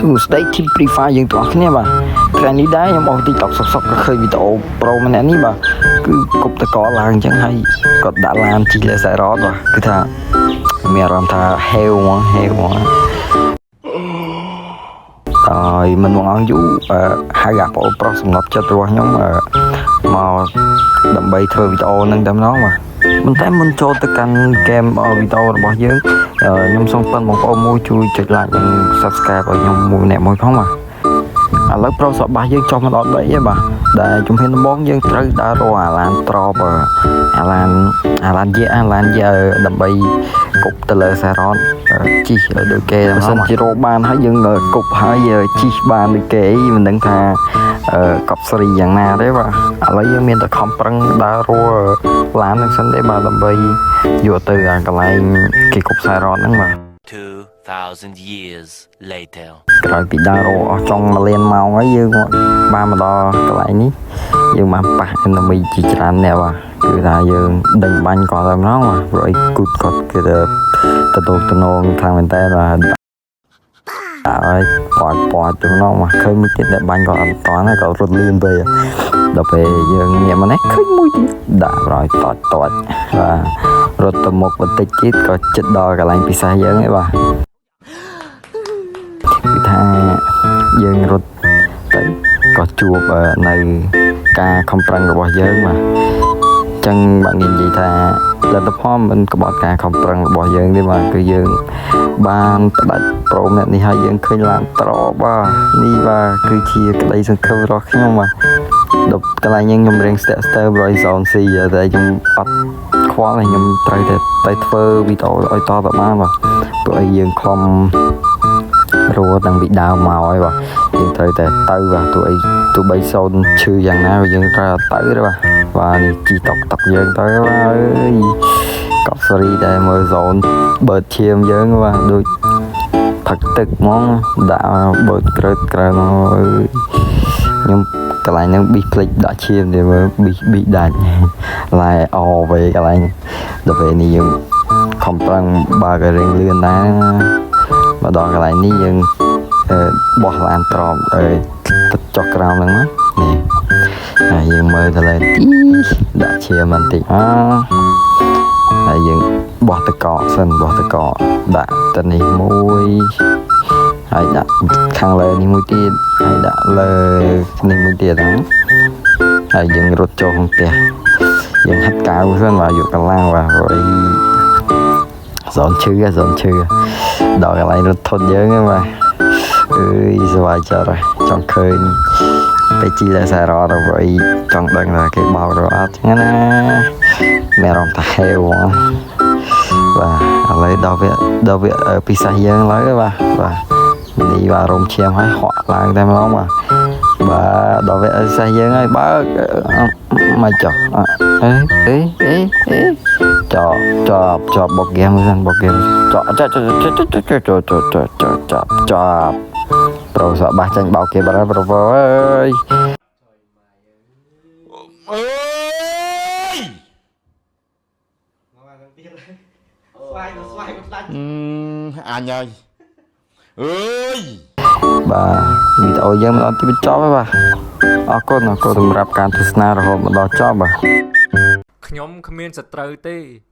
សួស្តី Team Free Fire យើងទាំងអស់គ្នាបាទថ្ងៃនេះដែរខ្ញុំអស់ TikTok សុកសុកក៏ឃើញវីដេអូប្រូម្នាក់នេះបាទគឺគប់តកឡើងអញ្ចឹងហើយគាត់ដាក់ឡានជិះលើខ្សែរ៉កបាទគឺថាមានអារម្មណ៍ថាហេវហ្មងហេវហ្មងហើយមិនមកអង្គយូរអឺហៅអាប្អូនប្រុសសំណប់ចិត្តរបស់ខ្ញុំអឺមកដើម្បីធ្វើវីដេអូហ្នឹងតែម្ដងបាទប៉ុន្តែមុនចូលទៅកាន់ហ្គេមវីដេអូរបស់យើងខ្ញុំសូមប៉ិនបងប្អូនមួយជួយចុច like និង subscribe ឲ្យខ្ញុំមួយម្នាក់មួយផងបាទឥឡូវប្រុសសបាសយើងចុះមកដល់ដីហើយបាទដែលជំហានដំបូងយើងត្រូវដើររកអាឡានត្របអាឡានអាឡានយៈអាឡានយៈដើម្បីគប់ទៅលើសារ៉តជីកឲ្យដូចគេបើសិនជារកបានហើយយើងគប់ហើយជីកបានដូចគេមិនដឹងថាកប់ស្រីយ៉ាងណាទេបាទឥឡូវយើងមានតែខំប្រឹងដើររកឡានហ្នឹងសិនទេបាទដើម្បីយកទៅអាកន្លែងគេគប់ខ្សែរ៉តហ្នឹងបាទ 2,000 years later. ក្រោយពីដើររកអស់ចង់មួយលានម៉ោងហើយយើងបានមកដល់កន្លែងនេះយើងបានប៉ះ enemy ជាច្រើនអ្នកបាទគឺថាយើងដេញបាញ់គាត់តែម្ដងបាទព្រោះអីគូតគាត់គឺថាទៅតំណងខ្លាំងមែនតើបាទដាក់ឲ្យប៉ាត់ប៉ាត់ទៅម្ដងបាទឃើញមួយទៀតដែលបាញ់គាត់អត់តាន់ហើយគាត់រត់លឿនពេកដល់ពេលយើងងាកមកនេះឃើញមួយទៀតដាក់ប្រយតតតបាទរត់ទៅមុខបន្តិចទៀតក៏ចិត្តដល់កន្លែងពិសេសយើងឯងបាទ គឺថាយើងរត់ទៅក៏ជួបនៅការខំប្រឹងរបស់យើងបាទអញ្ចឹងបាទនិយាយថាលទ្ធផលមិនក្បត់ការខំប្រឹងរបស់យើងទេបាទគឺយើងបានផ្ដាច់ប្រូអ្នកនេះហើយយើងឃើញឡានត្របាទនេះបាទគឺជាក្តីសង្ឃឹមរបស់ខ្ញុំបាទដល់កន្លែងយើងខ្ញុំរៀងស្ទាក់ស្ទើរ100 zone C តែខ្ញុំអត់ខ្វល់ទេខ្ញុំត្រូវតែទៅធ្វើវីដេអូឲ្យតទៅបានបាទព្រោះអីយើងខំ រស់តាំងពីដើមមកហើយបាទយើងត្រូវតែទៅបាទទោះអីទោះបីសូនឈឺយ៉ាងណាក៏យើងត្រូវតែទៅដែរបាទបាទនេះជីតុកតុកយើងទៅបាទអើយកប់សេរីតែមើល zone បើតឈាមយើងបាទដូចផឹកទឹកហ្មងដាក់បើតក្រើតក្រើមកអើយខ្ញុំកន្លែងហ្នឹងប៊ីសភ្លេចដាក់ឈាមទេមើលប៊ីសប៊ីសដាច់ឡែអវេកន្លែងដល់ពេលនេះយើងខំប្រឹងបើកឲ្យរៀងលឿនដែរណា មកដល់កន្លែងនេះយើងអឺបោះឡានត្រប់អឺទឹកចុះក្រោមហ្នឹងមកនេះហើយយើងមើលទៅលើទីដាក់ឈាមបន្តិចមកហើយយើងបោះតកកសិនបោះតកកដាក់ទៅនេះមួយហើយដាក់ខាងលើនេះមួយទៀតហើយដាក់លើនេះមួយទៀតហ្នឹងហើយយើងរត់ចូលក្នុងផ្ទះយើងហាត់កៅសិនបាទយកកម្លាំងបាទព្រោះអី zone ឈឺ zone ឈឺដល់កន្លែងរត់ធត់យើងហ្នឹងបាទអើយសប្បាយចិត្តហើយចង់ឃើញទៅជីលើសារ៉តទៅអីចង់ដឹងថាគេបោករអត់ហ្នឹងណាមានអារម្មណ៍ថាហេវហ្មងបាទឥឡូវដល់វគ្គដល់វគ្គពិសេសយើងឡើយបាទបាទនេះបាទរោមឈាមហើយហក់ឡើងតែម្ដងបាទបាទដល់វគ្គពិសេសយើងហើយបើកមកចុះអេអេអេអេចប់ចប់ចប់បុកហ្គេមសិនបុកហ្គេមចប់ចប់ចប់ចប់ចប់ចប់ចប់ចប់ចប់ចប់ចប់ប្រូសបាសចាញ់បោកគេបាត់ហើយប្រូអើយ អើយ មកឡើងទៀតស្វាយទៅស្វាយក៏ផ្ដាច់ អញហើយអើយ បាទវីដេអូយើងមកដល់ទីបញ្ចប់ហើយបាទអរគុណអរគុណសម្រាប់ការទស្សនារហូតមកដល់ចប់បាទ ខ្ញុំគ្មានសត្រូវទេ។